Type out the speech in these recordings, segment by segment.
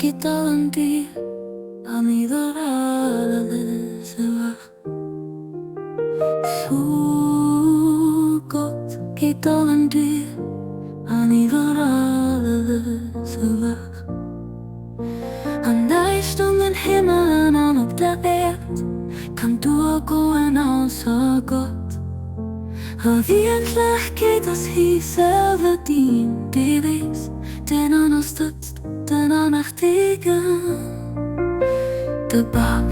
geht allen dir an iwwer alles ewech. Zu Gott geht allen dir an iwwer alles ewech. An näischt an den Himmelen an op der Äerd kann duergoen ausser Gott. A Wierklechkeet ass hie selwer deen, dee weess, deen ënnerstëtzt den Allmächtegen, de Bab.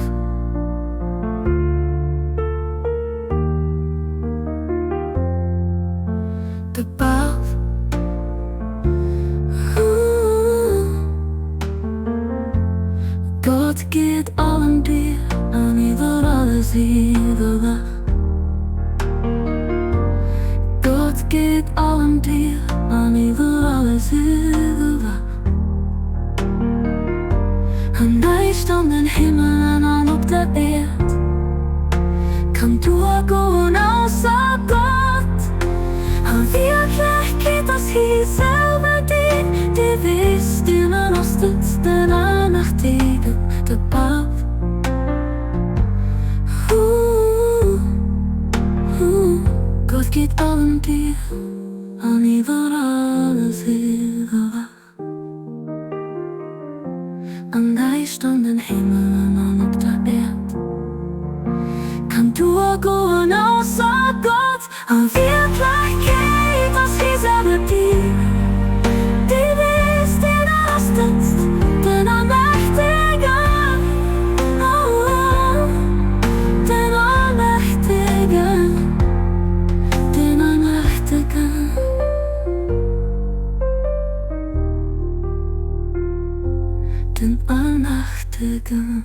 De Bab. Gott geet allen Dier an iwwer alles iwwerwach. Gott geet allen Dier an iwwer alles iwwerwach. An näischt an den Himmelen an op der Äerd kann duergoen ausser Gott. A Wierklechkeet ass hie selwer deen, dee weess, deen ënnerstëtzt den Allmächtegen, de Papp. Gott geet allen Dier an iwwer alles iwwerwach. An näischt an den Himmelen an op der Äerd kann duergoen ausser Gott. A Wierklechkeet ass hie selwer deen, dee weess, deen ënnerstëtzt den Allmächtegen, oh, den Allmächtegen, den Allmächtegen. Den Allmächtegen.